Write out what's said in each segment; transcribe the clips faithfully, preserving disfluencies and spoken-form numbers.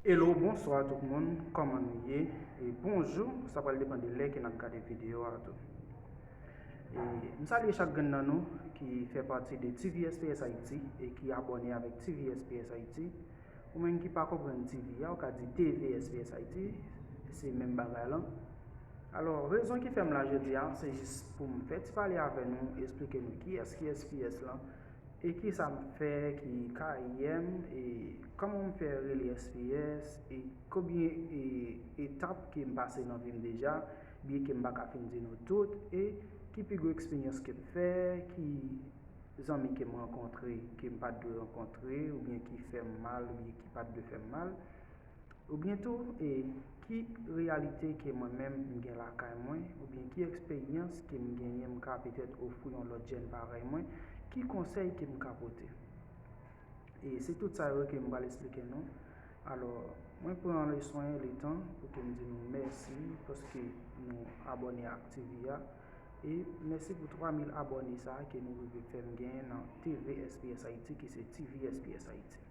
Hello, bonswa tout moun, kòman nou ye? E bonjou, sa pral depann de lè ke n ap gade videyo a tou. E m salye chak grenn nan nou ki fè pati de T V S P S Haiti e ki abòne avèk T V S P S Haiti. Ou menm ki pa konprann T V a, ou ka di T V S P S Haiti, se menm bagay lan. Alò, rezon ki fè m la jodi a, se jis pou m fè ti pale avè nou, esplike nou kiyès ki S P S lan, e kisa m fè, ki karyè m, e kòman m fè rele S P S, e konbyen e, etap ke m pase nan vi m deja, byen ke m pa ka fin di nou tout, e ki pi gwo eksperyans ke m fè, ki zanmi ke m rankontre, ke m pa t dwe rankontre, oubyen ki fè m mal, oubyen ki pa t dwe fè m mal. Oubyen tou, e, ki reyalite ke mwen menm m gen lakay mwen, oubyen ki eksperyans ke m genyen m ka petèt ofri yon lòt jèn parèy mwen, ki konsèy ke m ka pote. E se tout sa yo ke m pral esplike nou. Alò, mwen pran le swen, le tan pou ke m di nou mèsi paske nou abòne ak T V a. E mèsi pou twa mil abòne sa a ke nou rive fè m genyen nan T V S P S Haiti, ki se T V S P S Haiti.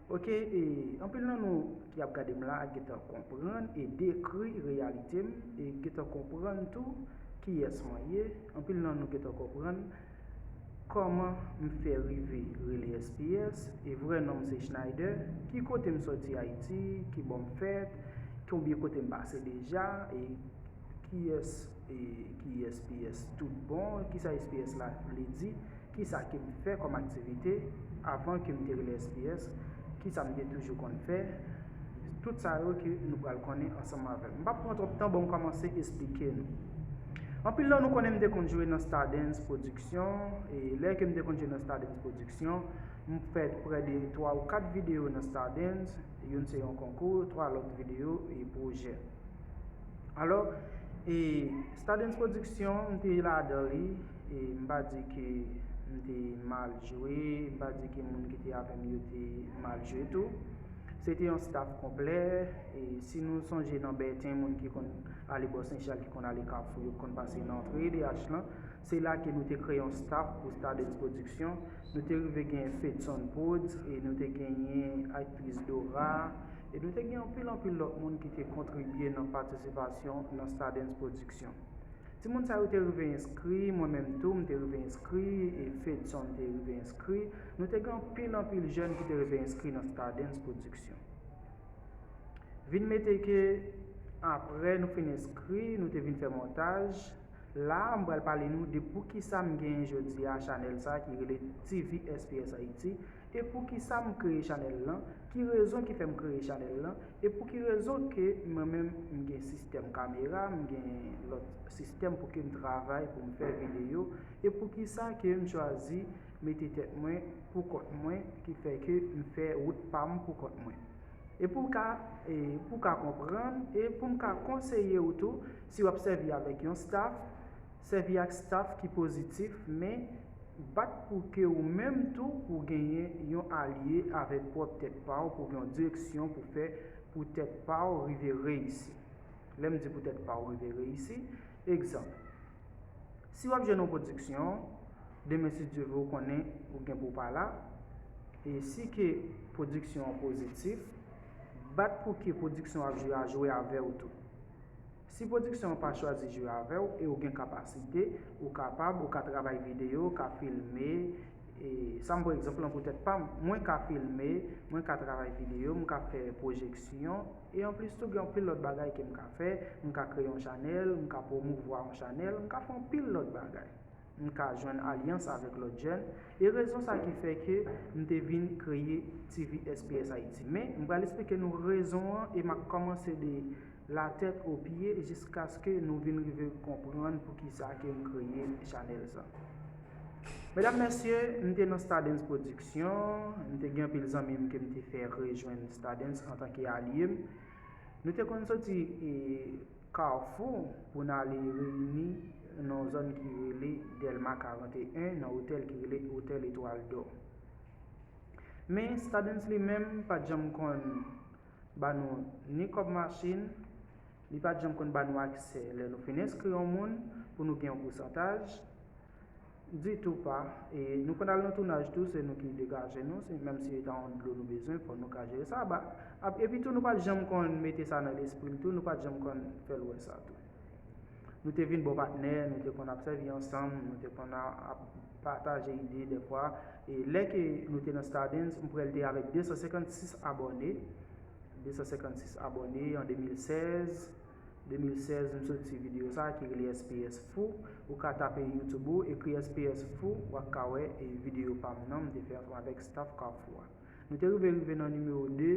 Oke, e anpil nan nou ki ap gade m la gentan konprann e dekri reyalite m, e gentan konprann tou kiyès mwen ye. Anpil nan nou gentan konprann kòman m fè rive rele S P S, e vrè non m se Schneider, ki kote m soti Ayiti, ki bò m fèt, konbyen kote m pase deja, e kiyès, e ki S P S tout bon, kisa S P S la vle di, kisa ke m fè kòm aktivite avan ke m te rele S P S, kisa m te toujou konn fè, tout sa yo ke nou pral konnen ansanm avè m. M p ap pran twòp tan, bon, m kòmanse esplike nou. Anpil nan nou konnen m te konn jwe nan Stardens Production, e lè ke m te konn jwe nan Stardens Production, m fè prè de twa ou kat videyo nan Stardens, youn se yon konkou, twa lòt videyo e pwojè. Alò, e Stardens Production, m te ladan li, e m pa di ke m te mal jwe, m pa di ke moun ki te avè m yo te mal jwe tou. Se te yon staff konplè, e si nou sonje nan Bèten, moun ki konn ale bò Sen Chal, ki konn ale Kafou, yo konn pase nan antre D H lan, se la ke nou te kreye yon staff pou Stardens Production. Nou te rive gen Fedson Prodz, e nou te genyen aktris Dora, e nou te gen anpil, anpil lòt moun ki te kontribye nan patisipasyon nan Stardens Production. Timoun sa yo te rive enskri, mwen menm tou, m te rive enskri, e Fedson te rive enskri. Nou te gen anpil, anpil jèn ki te rive enskri nan Stardens Production. Vin mete ke apre nou fin enskri, nou te vin fè montaj. La a, m pral pale nou de poukisa m genyen jodi a chanèl sa ki rele T V S P S Haiti, e poukisa m kreye chanèl lan, ki rezon ki fè m kreye chanèl lan, e pou ki rezon ke mwen menm m gen sistèm kamera, m gen lòt sistèm pou ke m travay, pou m fè videyo, e poukisa ke m chwazi mete tèt mwen pou kont mwen, ki fè ke m fè wout pa m pou kont mwen. E pou w ka, e pou w ka konprann, e pou m ka konseye w tou, si w ap sèvi avèk yon staff, sèvi ak staff ki pozitif, men bat pou ke ou menm tou, pou w genyen yon alye avèk pwòp tèt pa w, pou w gen yon direksyon pou fè pou tèt pa w rive reyisi. Lè m di pou tèt pa w rive reyisi, egzanp, si w ap jwenn yon pwodiksyon, demen si Dye vle ou konnen ou gen pou w pa la, e si ke pwodiksyon an pozitif, bat pou ke pwodiksyon w ap jwe a jwe avè w tou. Si pwodiksyon an pa chwazi jwe avè w e ou gen kapasite, ou kapab, ou ka travay videyo, ou ka filme, e sa m pran egzanp lan pou tèt pa m, mwen ka filme, mwen ka travay videyo, m ka fè pwojeksyon, e anplis tou gen anpil lòt bagay ke m ka fè, m ka kreye yon chanèl, m ka pwomouvwa yon chanèl, m ka fè anpil lòt bagay. M ka jwenn alyans avèk lòt jèn, e rezon sa ki fè ke m te vin kreye T V S P S Haiti. Men, m pral esplike nou rezon an e m ap kòmanse de la tèt o pye jiskaske nou vin rive konprann poukisa ke m kreye chanèl sa. Medam, mesye, m te nan Stardens Production, m te gen anpil zanmi m ke m te fè rejwenn Stardens antanke alye m. Nou te konn soti, e, Kafou pou n ale reyini nan yon zòn ki rele Dèlma karannteyen, nan otèl ki rele Otèl Etwal Dò. Men Stardens li menm pa t janm konn ba nou ni kòb machin, li pa t janm konn ba nou aksè lè nou fin enskri yon moun pou nou gen yon pousantaj. Ditou pa. E nou konn al nan tounaj tou, se nou ki degaje nou, se, menm si e ta yon dlo nou bezwen, fò nou ka jere sa. Ba, ap- epi tou, nou pa t janm konn mete sa nan lespri l tou, nou pa t janm konn fè l wè sa tou. Nou te vin bon patnè, nou te konn ap sèvi ansanm, nou te konn a- ap pataje ide dèfwa. E lè ke nou te nan Stardens, m kwè l te avèk de san senkannsis abòne. De san senkannsis abòne an de mil sèz. De mil sèz, m soti videyo sa ki rele S P S Fou. Ou ka tape YouTube ou, ekri S P S Fou, w ap ka wè e videyo pa m nan, m te fè ansanm avèk staff Kafou a. Nou te rive rive nan nimewo de,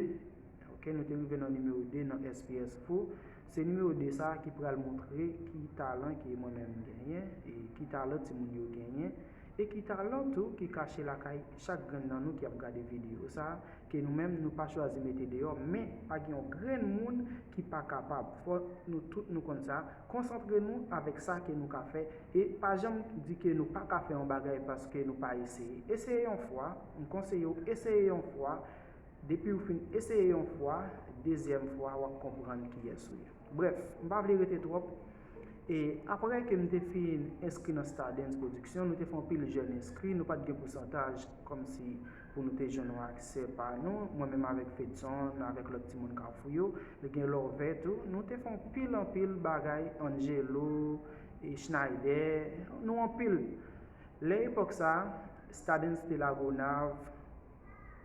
ok, nou te rive nan nimewo de nan S P S Fou. Se nimewo de sa a ki pral montre ki talan ke mwen menm m genyen, e ki talan timoun yo genyen, e ki talan tou ki kache lakay chak grenn nan nou ki ap gade videyo sa a, ke nou menm nou pa chwazi mete deyò, men pa gen yon grenn moun ki pa kapab. Fò nou tout nou konn sa, konsantre nou avèk sa ke nou ka fè, e pa janm di ke nou pa ka fè yon bagay paske nou pa eseye. Eseye yon fwa, m konseye w eseye yon fwa, depi w fin eseye yon fwa, dezyèm fwa w ap konprann kiyès ou ye. Brèf, m pa vle rete twòp. E apre ke m te fin enskri nan Stardens Production, nou te fè anpil jèn enskri, nou pa t gen pousantaj kòmsi pou nou te jwenn yon aksè pa nou. Mwen menm avèk Fedson, avèk lòt timoun Kafou yo, gen Lòvè tou, nou te fè anpil, anpil bagay, Angelo, e Schneider, nou anpil. Lè epòk sa, Stardens te Lagonav,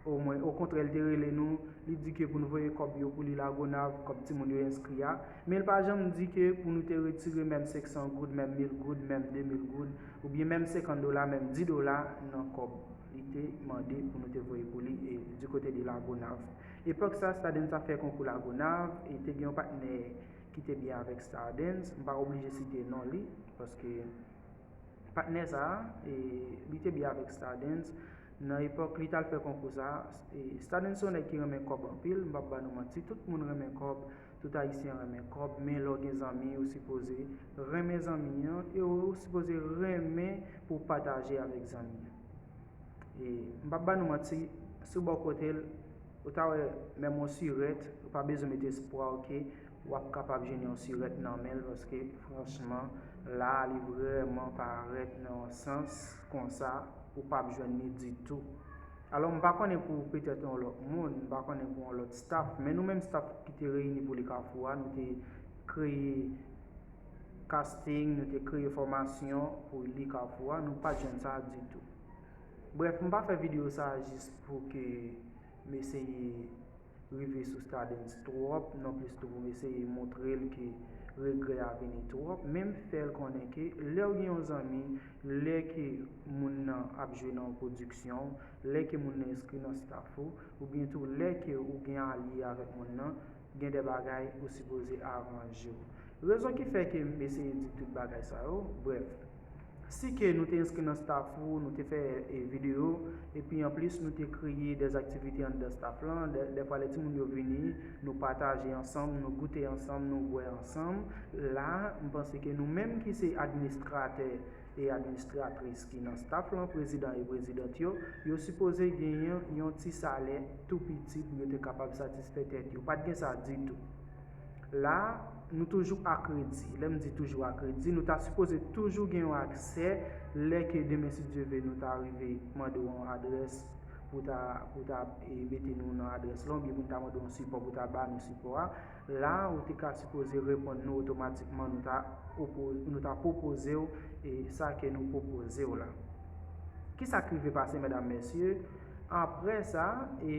omwen, okontrè, l te rele nou, li di ke pou nou voye kòb yo pou li Lagonav, kòb timoun yo enskri a. Men l pa janm di ke pou nou te retire menm senk san goud, menm mil goud, menm de mil goud, oubyen menm senkant dola, menm dis dola nan kòb li te mande pou nou te voye pou li, e, di kote de Lagonav. Epòk sa, Stardens ap fè konkou Lagonav, e te gen yon patnè ki te byen avèk Stardens. M pa oblije site non li, paske patnè sa a, e, li te byen avèk Stardens. Nan epòk li t al fè konkou sa a, e, Stardens se yon nèg ki renmen kòb anpil, m p ap ba nou manti, tout moun renmen kòb, tout Ayisyen renmen kòb, men lè w gen zanmi, ou sipoze renmen zanmi an, e ou sipoze renmen pou w pataje avèk zanmi an. E m p ap ba nou manti, sou bò kote l, ou ta wè menm yon sirèt, ou pa bezwen mete espwa w ke w ap kapab jwenn yon sirèt nan men l, paske franchman, la a li vrèman parèt nan yon sans konsa, ou p ap jwenn li ditou. Alò, m pa konnen pou petèt yon lòt moun, m pa konnen pou yon lòt staff, men nou menm staff ki te reyini pou li Kafou a, nou te kreye casting, nou te kreye fòmasyon pou li Kafou a, nou pa t jwenn sa ditou. Brèf, m pa fè videyo sa a jis pou ke m eseye rive sou Stardens twòp, non plis tou pou m eseye montre l ke regrè a vini twòp, men m fè l konnen ke lè w gen yon zanmi, lè ke moun nan ap jwe nan yon pwodiksyon, lè ke moun nan enskri nan staff ou, oubyen tou lè ke ou gen alye avèk moun nan, gen de bagay ou sipoze aranje w. Rezon ki fè ke m eseye di tout bagay sa yo, brèf, si ke nou te enskri nan staff ou, nou te fè, e, videyo, epi anplis nou te kreye de aktivite anndan staff lan, de, dèfwa lè timoun yo vini, nou pataje ansanm, nou goute ansanm, nou bwè ansanm. La, m panse ke nou menm ki se administratè e administratris ki nan staff lan, prezidan e prezidant yo, yo sipoze genyen yon ti salè tou piti pou yo te kapab satisfè tèt yo. Pa t gen sa ditou. La, nou toujou a kredi. Lè m di toujou a kredi, nou ta sipoze toujou gen yon aksè lè ke demen, si Dye vle, nou ta rive mande w yon adrès pou ta, pou ta, e, mete nou nan adrès lan, oubyen pou nou ta mande w yon sipò pou ta ba nou sipò a. La, ou te ka sipoze reponn nou otomatikman, nou ta, opo- nou ta pwopoze w, e, sa ke nou pwopoze w la. Kisa k rive pase, medam, mesye? Apre sa, e,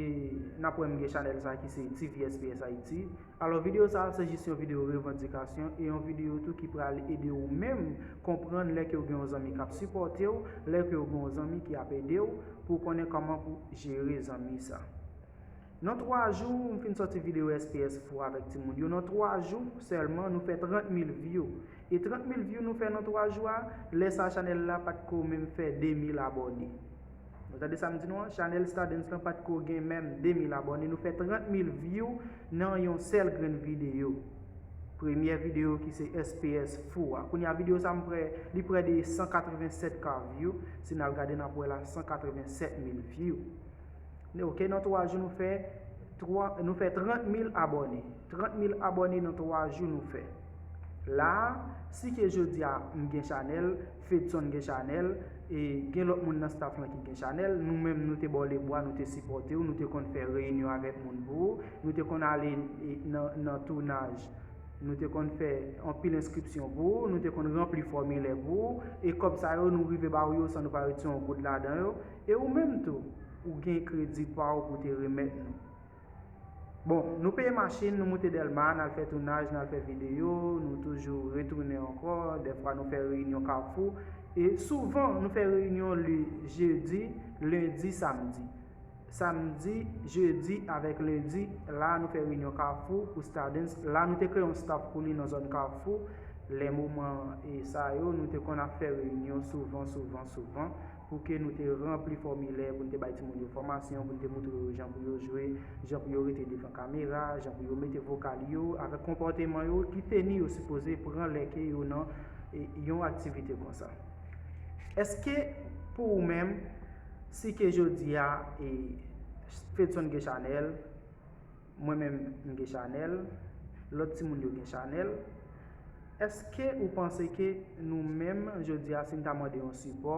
n ap wè m gen chanèl sa ki se T V S P S Haiti. Alò, videyo sa a se jis yon videyo revandikasyon e yon videyo tou ki pral ede w menm konprann lè ke w gen yon zanmi k ap sipòte w, lè ke w gen yon zanmi ki ap ede w, pou w konnen kòman pou jere zanmi sa. Nan twa jou, m fin sòti videyo S P S Fou avèk timoun yo. Nan twa jou sèlman, nou fè trant mil view. E trant mil view nou fè nan twa jou a, lè sa chanèl la pa t ko menm fè de mil abòne. Nou tande sa m di nou an? Chanèl Stardens lan pa t ko gen menm de mil abòne. Nou fè trant mil view nan yon sèl grenn videyo. Premyè videyo ki se S P S Fou a. Kounye a videyo sa m prè, li prè de san katrevennsèt K view. Si n al gade n ap wè la san katrevennsèt mil view. Ok, nan twa jou nou fè twa, nou fè trant mil abòne. Trant mil abòne nan twa jou nou fè. La a, si ke jodi a m gen chanèl, Fedson gen chanèl, e gen lòt moun nan staff lan ki gen chanèl, nou menm nou te ba w lebra, nou te sipòte w, nou te konn fè reyinyon avèk moun pou ou, nou te konn ale e, nan, nan tounaj, nou te konn fè anpil enskripsyon pou ou, nou te konn ranpli fòmilè pou ou, e kòb sa yo nou rive ba w yo san nou pa retire yon goud ladan yo, e ou menm tou, ou gen kredi pa w pou w te remèt nou. Bon, nou peye machin, nou moute Dèlma, n al fè tounaj, n al fè videyo, nou toujou retounen ankò, dèfwa nou fè reyinyon Kafou, e souvan nou fè reyinyon le jedi, lendi, samdi. Samdi, jedi avèk lendi, la nou fè reyinyon Kafou pou Stardens. La nou te kreye yon staff pou li nan zòn Kafou. Lè moman e sa yo, nou te konn ap fè reyinyon souvan, souvan, souvan, pou ke nou te ranpli fòmilè, pou n te bay timoun yo fòmasyon, pou n te moutre yo jan pou yo jwe, jan pou yo rete devan kamera, jan pou yo mete vokal yo, avèk konpòteman yo, ki teni yo sipoze pran lè ke yo nan e, yon aktivite konsa. Èske pou ou menm, si ke jodi a e, Fedson gen chanèl, mwen menm m gen chanèl, lòt timoun yo gen chanèl, èske ou panse ke nou menm, jodi a, si n ta mande yon sipò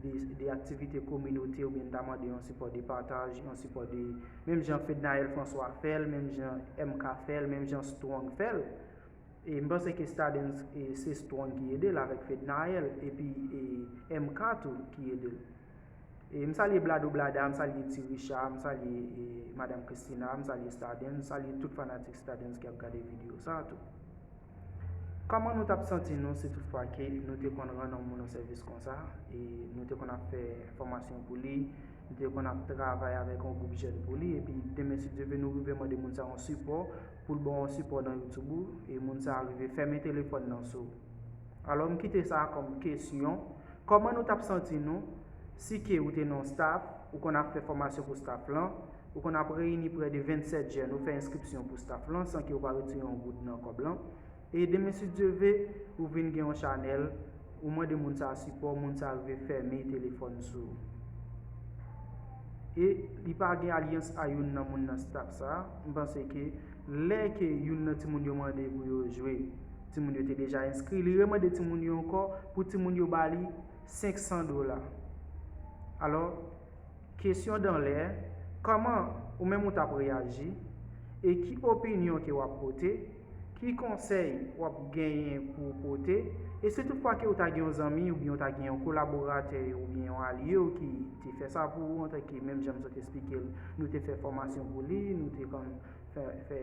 de, de aktivite kominote oubyen n ta mande yon sipò de pataj, yon sipò de, menm jan Fednaelle François fè l, menm jan M K fè l, menm jan Strong fè l, e m panse ke Stardens e, se Strong ki ede l avèk Fednaelle, epi e, M K tou ki ede l. E m salye Bladou Blada, m salye Ti Richa, m salye e, Madam Christina, m salye Stardens, m salye tout fanatik Stardens ki ap gade videyo sa a tou. Kòman nou t ap santi nou si toutfwa ke nou te konn rann yon moun yon sèvis konsa, e nou te konn ap fè fòmasyon pou li, nou te konn ap travay avèk yon gwoup jèn pou li, epi demen si Dye vle nou rive mande moun sa yon sipò, pou l ba w yon sipò nan YouTube ou, e moun sa a rive fèmen telefòn nan sou ou. Alò, m kite sa a kòm kesyon, kòman nou t ap santi nou si ke ou te nan yon staff, ou konn ap fè fòmasyon pou staff lan, ou konn ap reyini prè de vennsèt jèn, ou fè enskripsyon pou staff lan san ke ou pa retire yon goud nan kòb lan, e demen si Dye vle, ou vin gen yon chanèl, ou mande moun sa a sipò, moun sa a rive fèmen telefòn sou ou. E li pa gen alyans a youn nan moun nan staff sa a, m panse ke lè ke youn nan timoun yo mande pou yo jwe, timoun yo te deja enskri, li remande timoun yo ankò pou timoun yo ba li senk san dola. Alò, kesyon dan lè, kòman ou menm ou t ap reyaji? E ki opinyon ke w ap pote? Ki konsèy w ap genyen pou w pote? E si toutfwa ke ou ta gen yon zanmi oubyen ou ta gen yon kolaboratè oubyen yon alye w ki te fè sa pou ou, antanke menm jan m sot esplike l, nou te fè fòmasyon pou li, nou te konn fè, fè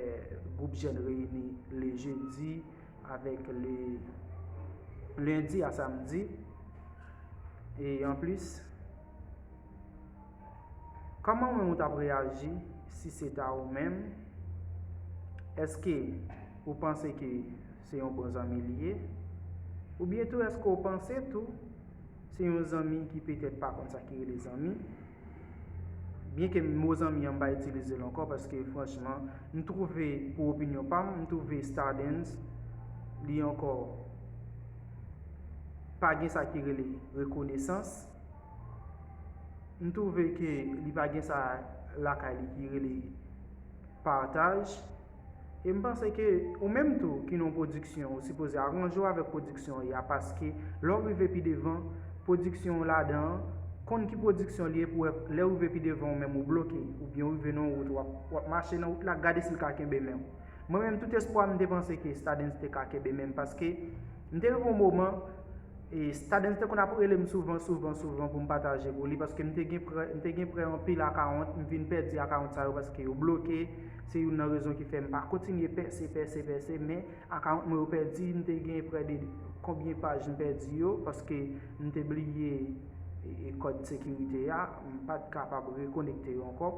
gwoup jèn reyini le jedi avèk le lendi a samdi. E anplis, kòman ou menm ou t ap reyaji si se ta ou menm? Èske ou panse ke se yon bon zanmi li ye? Oubyen tou, èske ou panse tou se yon zanmi ki petèt pa konn sa ki rele zanmi? Byenke mo zanmi an m pa itilize l ankò, paske franchman, m twouve, pou opinyon pa m, m twouve Stardens, li ankò pa gen sa ki rele rekonesans. M twouve ke li pa gen sa lakay li ki rele pataj. E m panse ke ou menm tou ki nan yon pwodiksyon, ou sipoze aranje w avèk pwodiksyon an, paske lè w rive pi devan, pwodiksyon w ladan an, konn ki pwodiksyon li ye pou wè lè w rive pi devan ou menm ou bloke, oubyen w rive nan yon wout, w ap, w ap mache nan wout la, gade si l ka kenbe men w. Mwen menm, tout espwa m te panse ke Stardens te ka kenbe men m, paske m te rive yon moman, e Stardens te konn ap rele m souvan, souvan, souvan pou m pataje pou li, paske m te gen prè, m te gen prè anpil akawont, m vin pèdi akawont sa yo paske yo bloke, se youn nan rezon ki fè m pa kontinye pèse, pèse, pèse, men akawont mwen yo pèdi, m te gen prè de konbyen paj m pèdi yo, paske m te bliye e, e, kòd sekirite a, m pa t kapab rekonekte yo ankò.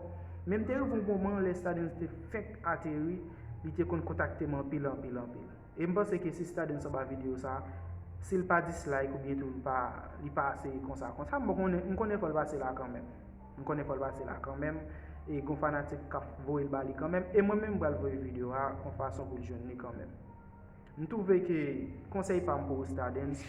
Men m te rive yon moman, lè Stardens te fenk ateri, li te konn kontakte m anpil, anpil, anpil. E m panse ke si Stardens anba videyo sa, si l pa dislike oubyen tou li pa, li pa ase konsa, konsa, m konnen, m konnen fò l pase la kanmenm. M konnen fò l pase la kanmenm. E gon fanatik k ap voye l ba li kanmenm. E mwen menm m pral voye videyo a yon fason pou l jwenn li kanmenm. M twouve ke konsèy pa m pou ou Stardens,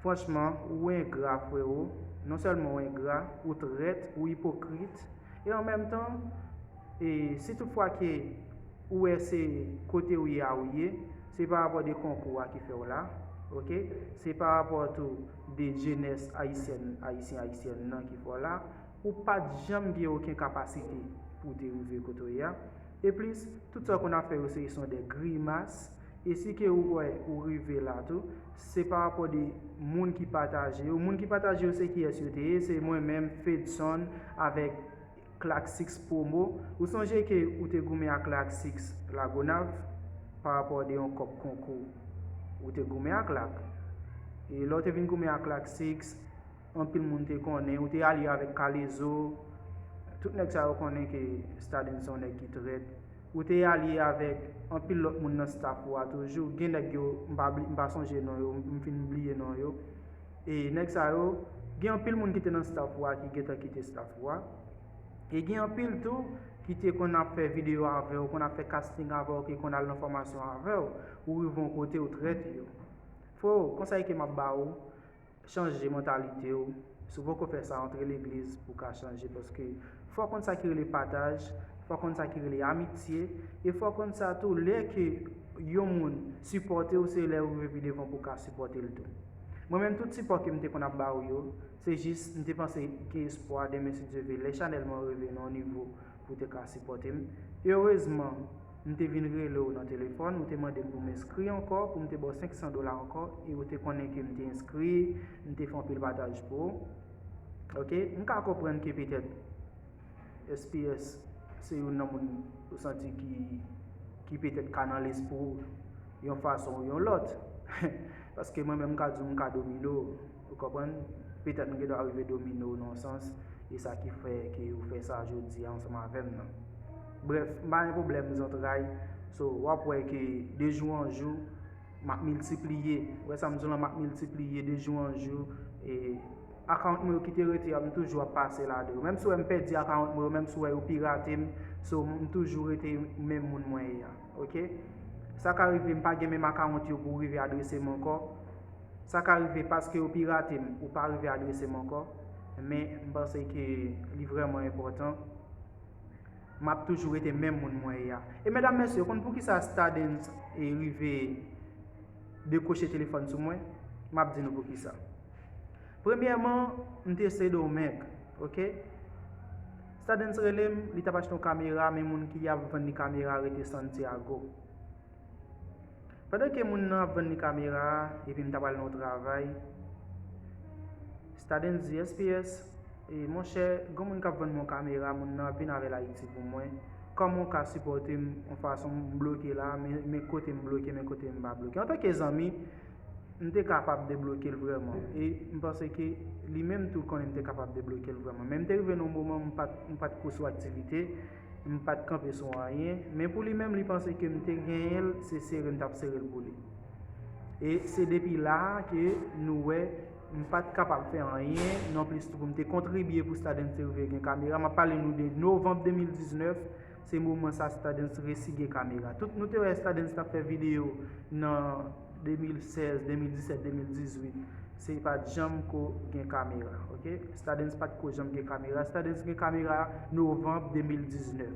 franchman, ou engra, frewo. Non sèlman ou engra, ou trèt, ou ipokrit. E an menm tan, e si toutfwa ke ou wè se kote ou ye a ou ye, Se pa rapò de konkou a ki fè w la, oke? Se pa rapò tou de jenès ayisyèn, ayisyen, ayisyèn nan ki fè w la. Ou pa t janm gen okenn kapasite pou w te rive kote w ye a. E plis, tout sa w konn ap fè yo se son de grimas. E si ke ou wè ou rive la tou, se pa rapò de moun ki pataje yo. Moun ki pataje yo se kiyès yo te ye? Se mwen menm, Fedson, avèk Clark Six Promo. Ou sonje ke ou te goumen ak Clark Six Lagonav pa rapò de yon kòb konkou. Ou te goumen ak Clark. E lè w te vin goumen ak Clark Six, anpil moun te konnen. Ou te alye avèk Kalezo. Tout nèg sa yo konnen ke Stardens se yon nèg ki trèt. Ou te alye avèk anpil lòt moun nan staff ou a toujou. Gen nèg yo, m pa bli- m pa sonje non yo, m fin bliye non yo. E nèg sa yo, gen anpil moun ki te nan staff ou a ki gentan kite staff ou a. E gen anpil tou ki te konn ap fè videyo avè w, konn ap fè casting avè w, ki konn al nan fòmasyon avè w. Ou rive yon kote, ou trèt yo. Freo, konsèy ke m ap ba ou, chanje mantalite w. Si w poko fè sa, antre legliz pou w ka chanje, paske fò w konn sa ki rele pataj, fò w konn sa ki rele amitye, e fò w konn sa tou, lè ke yon moun sipòte w, se lè ou rive pi devan pou w ka sipòte l tou. Mwen menm, tout sipò ke m te konn ap ba ou yo, se jis m te panse gen espwa demen, si Dye vle, lè chanèl mwen rive nan yon nivo pou w te ka sipòte m. Erezman, m te vin rele w nan telefòn, ou te mande m pou m enskri ankò, pou m te ba w senk san dola ankò, e ou te konnen ke m te enskri, m te fè anpil pataj pou ou. Oke? M ka konprann ke petèt S P S se youn nan moun ou santi ki, ki petèt ka nan lis pou ou yon fason ou yon lòt. Paske mwen menm, m ka di w, m ka domine w. Ou konprann? Petèt m gen dwa rive domine w nan yon sans, e sa ki fè ke ou fè sa jodi a ansanm avè m nan. Brèf, m pa gen pwoblèm zantray. So, w ap wè ke de jou an jou, m ap miltipliye. Ou wè sa m di w lan, m ap miltipliye de jou an jou. E akawont mwen yo ki te rete a, m toujou ap pase ladan yo. Menm si w wè m pèdi akawont mwen yo, menm si w wè yo pirate m, so, m toujou rete menm moun mwen ye a. Oke? Sa ka rive, m pa gen menm akawont yo pou rive adrese m ankò. Sa ka rive paske yo pirate m, ou pa rive adrese m ankò. Men, m panse ke li vrèman enpòtan. M ap toujou rete menm moun mwen ye a. E medam, mesye, ou konn poukisa Stardens e rive dekwoche telefòn sou mwen? M ap di nou poukisa. Premyèman, m te Sendomeng, oke? Stardens rele m, li t ap achte yon kamera, men moun ki ap vann li kamera rete Santiago. Pandan ke moun nan ap vann li kamera a, epi m ta pral nan yon travay, Stardens di, S P S, e, monchè, gen moun k ap vann mwen yon kamera, moun nan ap vin avè l Ayiti pou mwen. Kòman w ka sipòte m yon fason m bloke la, men, men kote m bloke, men kote m pa bloke. Antanke zanmi, m te kapab debloke l vrèman. E m panse ke li menm tou konnen m te kapab debloke l vrèman. Men m te rive nan yon moman, m pa t, m pa t ko sou aktivite, m pa t kanpe sou anyen. Men pou li menm, li panse ke m te genyen l, se sere m t ap sere l pou li. E se depi la a ke nou wè m pa t kapab fè anyen, nonplis tou pou m te kontribye pou Stardens te rive gen kamera. M ap pale nou de novanm de mil diznèf, se moman sa Stardens resi gen kamera. Tout nou te wè Stardens t ap fè videyo nan de mil sèz, de mil disèt, de mil dizuit. Se pa t janm ko gen kamera, oke? Stardens pa t ko janm gen kamera. Stardens gen kamera novanm de mil diznèf.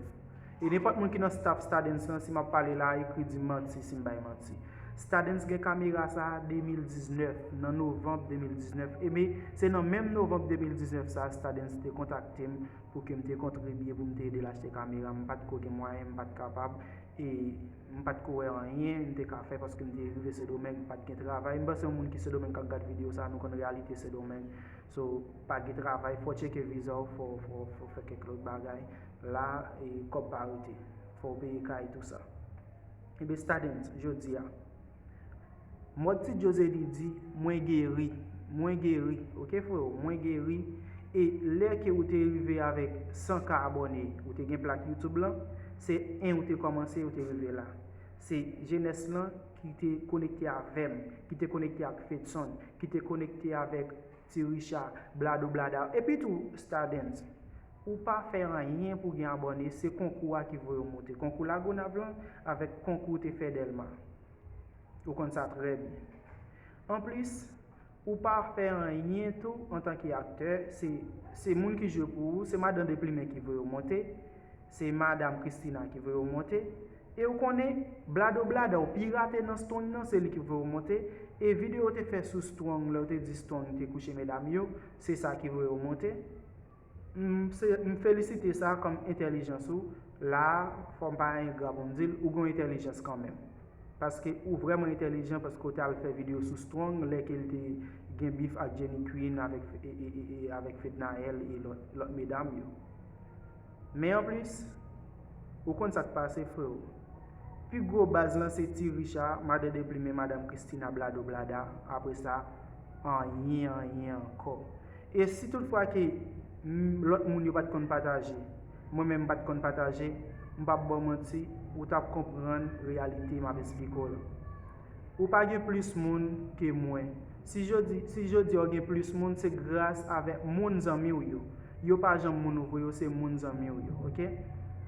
E nenpòt moun ki nan staff Stardens lan, si m ap pale la, ekri di m manti si m bay manti. Stardens gen kamera sa a de mil diznèf, nan novanm de mil diznèf. E men, se nan menm novanm de mil diznèf sa a, Stardens te kontakte m pou ke m te kontribye, pou m te ede l achte kamera. M pa t ko gen mwayen, m pa t kapab, e m pa t ko wè anyen m te ka fè paske m te rive Sendomeng, m pa t gen travay. M panse yon moun ki Sendomeng k ap gad videyo sa a, nou konn reyalite Sendomeng. So, pa gen travay, fò w tcheke viza w, fò, fò, fò w fè kèk lòt bagay. La, e, kòb pa rete. Fò w peye kay, tou sa. Ebyen, Stardens, jodi a. Mòd Ti Djozeni di, mwen geri. Mwen geri. Oke, freo, mwen geri. E lè ke ou te rive avèk san K abòne, ou te gen plak YouTube lan, se en ou te kòmanse, ou te rive la. Se jenès lan ki te konekte avè m, ki te konekte ak Fedson, ki te konekte avèk Ti Richa, blado blada. Epi tou, Stardens, ou pa fè anyen pou gen abòne, se konkou a ki voye w monte. Konkou Lagonav lan avèk konkou te fè Dèlma. Ou konn sa trè byen. Anplis, ou pa fè anyen tou antanke aktè, se, se moun ki jwe pou ou, se madan Deplimen ki voye w monte. Se madanm Christina ki voye w monte. E w konnen, blado blada w pirate nan Strong nan, se li ki voye w monte. E videyo w te fè sou Strong, lè w te di Strong te kouche medam yo, se sa ki voye w monte. M, se, m felisite sa kòm entèlijans ou. La, fò m pa engra pou m di l, ou gen yon entèlijans kanmenm. Paske ou vrèman entèlijan, paske w te al fè videyo sou Strong, lè ke l te gen bif ak Jenny Queen, avèk, e, e, e, e, avèk Fednaelle e lòt, lòt medam yo. Men anplis, ou konn sa k pase, freo. Pi gwo baz lan se Ti Richa, madan Deplimen, madanm Christina, blado blada, apre sa, anyen, anyen ankò. E si toutfwa ke, m, lòt moun yo pa t konn pataje, mwen menm m pa t konn pataje, m p ap ba w manti, ou t ap konprann reyalite m ap esplike w lan. Ou pa gen plis moun ke mwen. Si jodi, si jodi a w gen plis moun, se gras avèk moun zanmi w yo. Yo pa janm moun ou vre yo, se moun zanmi w yo, oke?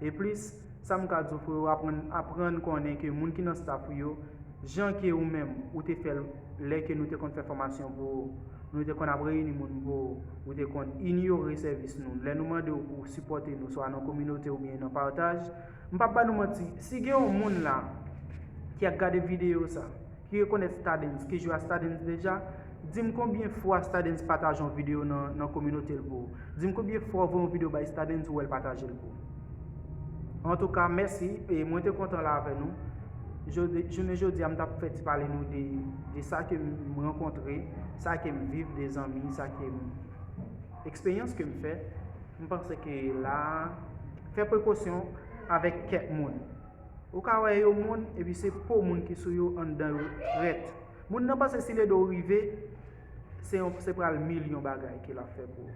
E plis, sa m ka di w, freo, aprann, aprann konnen ke moun ki nan staff ou yo, jan ke ou menm, ou te fè l lè ke nou te konn fè fòmasyon pou ou, nou te konn ap reyini moun pou ou, ou te konn inyore sèvis nou. Lè nou mande w pou w sipòte nou, swa nan kominote oubyen nan pataj, m p ap ba nou manti, si gen yon moun la ki ap gade videyo sa, ki rekonèt Stardens, ki jwe a Stardens deja, di m konbyen fwa Stardens pataje yon videyo nan, nan kominote l pou ou. Di m konbyen fwa w voye yon videyo bay Stardens, ou wè l pataje l pou ou. Antouka, mèsi, e mwen te kontan la avè nou. Jodi, jounen jodi a, m t ap fè ti pale nou de, de sa ke m rankontre, sa ke m viv, de zanmi, sa ke m, eksperyans ke m fè. M panse ke la, fè prekosyon avèk kèk moun. Ou ka wè yo moun, epi se po moun ki sou yo, anndan yo rèt. Moun nan panse si Ledo rive, se yon, se pral milyon bagay ke l ap fè pou ou.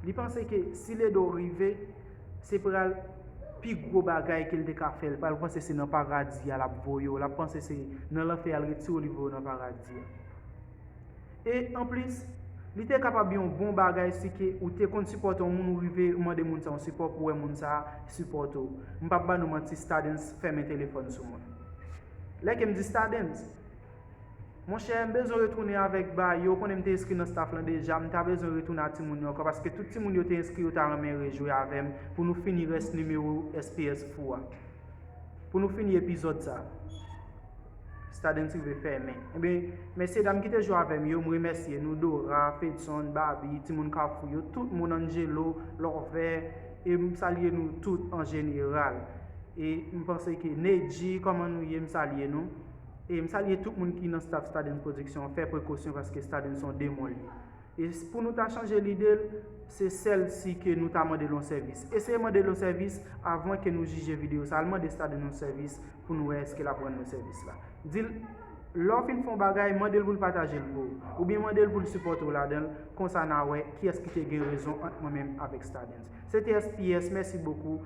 Li panse ke si Ledo rive, se pral pi gwo bagay ke l te ka fè. L pral panse se nan paradi a l ap voye w. L ap panse se nan lanfè a l retire w, li voye w nan paradi a. E anplis, li te kapab yon bon bagay si ke ou te konn sipòte yon moun, ou rive ou mande moun sa yon sipò pou wè moun sa sipòte w. M p ap ba nou manti, Stardens fèmen telefòn sou mwen. Lè ke m di Stardens, monchè, m bezwen retounen avèk ba yo, ou konnen m te enskri nan staff lan deja, m ta bezwen retounen a timoun yo ankò, paske tout timoun yo te enskri yo ta renmen rejwe avè m pou nou fini rès nimewo S P S fou a. Pou nou fini epizòd sa. Stardens rive fèmen. Ebyen, mesyedam ki te jwe avè m yo, m remèsye nou, Dora, Fedson, Babi, timoun Kafou yo, tout moun, Angelo, Lòvè, e m salye nou tout an jeneral. E m panse ke Nedji, kòman nou ye, m salye nou. E m salye tout moun ki nan staff Stardens Production, fè prekosyon paske Stardens se yon demon li ye. E s-, pou nou ta chanje lide l, se sèl si ke nou ta mande l yon sèvis. Eseye mande l yon sèvis avan ke nou jije videyo sa. Al mande Stardens yon sèvis pou nou wè èske l ap rann nou sèvis la. Di l, lè w fin fè yon bagay, mande l pou l pataje l pou ou. Oubyen mande l pou l sipòte w ladan l. Konsa n a wè kiyès ki te gen rezon ant mwen menm avèk Stardens. Se te S P S, mèsi bokou.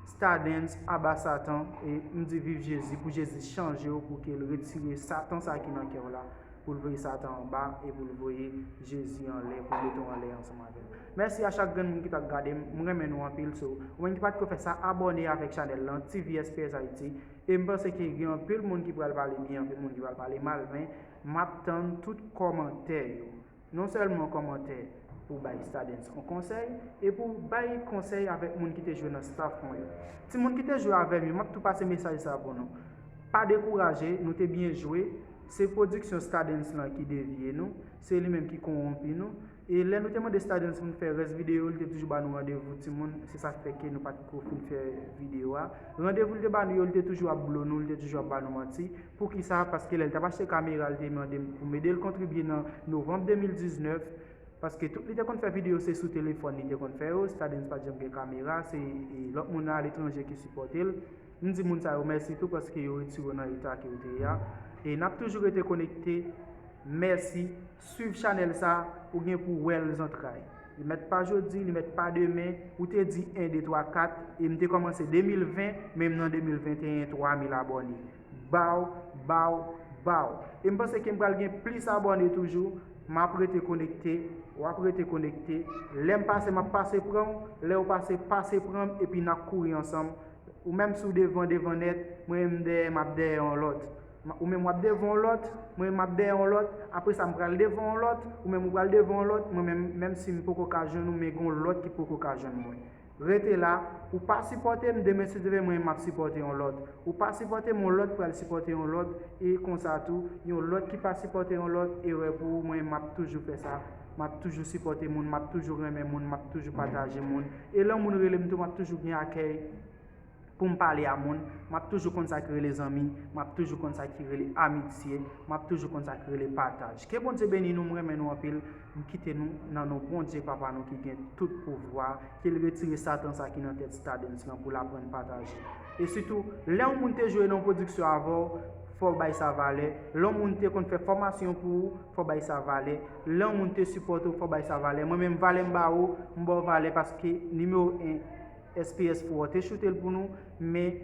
Stardens, aba Satan, e m di viv Jezi, pou Jezi chanje w, pou ke l retire Satan sa ki nan kè w la. Pou l voye Satan anba e pou l voye Jezi anlè, pou l mete w anlè ansanm avè l. Mèsi a chak grenn moun ki t ap gade m, m renmen nou anpil, so, ou menm ki pa t ko fè sa, abòne avèk chanèl lan, T V S P S Haiti, e m panse ke gen anpil moun ki pral pale byen, anpil moun ki pral pale mal, men m ap tann tout kòmantè yo. Non sèlman kòmantè pou bay Stardens yon konsèy, e pou bay konsèy avèk moun ki te jwe nan staff mwen yo. Timoun ki te jwe avè m yo, m ap tou pase mesaj sa pou nou. Pa dekouraje, nou te byen jwe. Se pwodiksyon Stardens lan ki devye nou, se li menm ki kowonpi nou. E lè nou te mande Stardens pou n fè rès videyo, li te toujou ba nou randevou, timoun, se sa k fè ke nou pa t ko fin fè videyo a. Randevou li te ba nou yo, li te toujou ap blo nou, li te toujou ap ba nou manti. Poukisa? Paske lè l t ap achte kamera, li te mande m pou m ede l kontribye nan novanm de mil diznèf. Paske tout li te konn fè videyo se sou telefòn li te konn fè yo, Stardens pa t janm gen kamera, se, e, lòt moun nan aletranje ki sipòte l. M di moun sa yo mèsi tou paske yo retire w nan eta ke w te ye a. E n ap toujou rete konekte. Mèsi. Swiv chanèl sa, ou gen pou wè l zantray. Li mèt pa jodi, li mèt pa demen. Ou te di en, de, twa, kat, e m te kòmanse de mil ven, men m nan de mil venteyen, twa mil abòne. Baw, baw, baw. E m panse ke m pral gen plis abòne toujou. M ap rete konekte, w ap rete konekte. Lè m pase, m ap pase pran w. Lè w pase, pase pran m, epi n ap kouri ansanm. Ou menm si w devan, devan nèt, mwen menm m dèyè, m ap dèyè yon lòt. M, ou menm w ap devan yon lòt, mwen menm m ap dèyè yon lòt. Apre sa, m pral devan yon lòt, ou menm ou pral devan yon lòt. Mwen menm, menm si m poko ka jwenn ou, men gen yon lòt ki poko ka jwenn mwen. Rete la, ou pa sipòte m, demen si Dye vle mwen m ap sipòte yon lòt. Ou pa sipòte m, yon lòt pral sipòte yon lòt, e konsa tou, yon lòt ki pa sipòte yon lòt, erè pou ou, mwen m ap toujou fè sa. M ap toujou sipòte moun, m ap toujou renmen moun, m ap toujou pataje moun. E lè moun rele m tou, m ap toujou gen akèy pou m pale a moun. M ap toujou konn sa ki rele zanmi, m ap toujou konn sa ki rele amitye, m ap toujou konn sa ki rele pataj. Ke Bondye beni nou, m renmen nou anpil. M kite nou nan non Bondye Papa nou ki gen tout pouvwa, ke l retire Satan sa ki nan tèt Stardens lan pou l aprann pataje. E sitou, lè yon moun te jwe nan yon pwodiksyon avè w, fò w bay sa valè. Lè yon moun te konn fè fòmasyon pou ou, fò w bay sa valè. Lè yon moun te sipòte w, fò w bay sa valè. Mwen menm, valè m ba ou, m ba w valè paske nimewo en S P S pou ou te choute l pou nou, men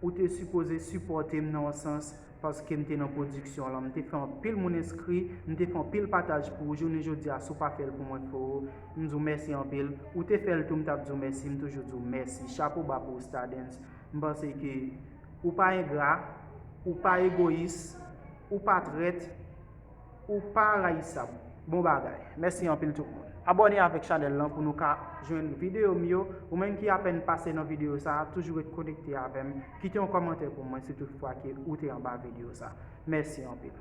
ou te sipoze sipòte m nan yon sans paske m te nan pwodiksyon lan. M te fè anpil moun enskri, m te fè anpil pataj pou ou. Jounen jodi a, si w pa fè l pou mwen, frero, m di w mèsi anpil. Ou te fè l tou, m t ap di w mèsi, m toujou di w mèsi. Chapo ba pou ou, Stardens. M panse ke ou pa engra, ou pa egoyis, ou pa trèt, ou pa rayisab. Bon bagay. Mèsi anpil tout moun. Abòne avèk chanèl lan pou nou ka jwenn videyo m yo. Ou menm ki apèn pase nan videyo sa a, toujou ret konekte avè m. Kite yon kòmantè pou mwen si tout fwa ke ou te anba videyo sa a. Mèsi anpil.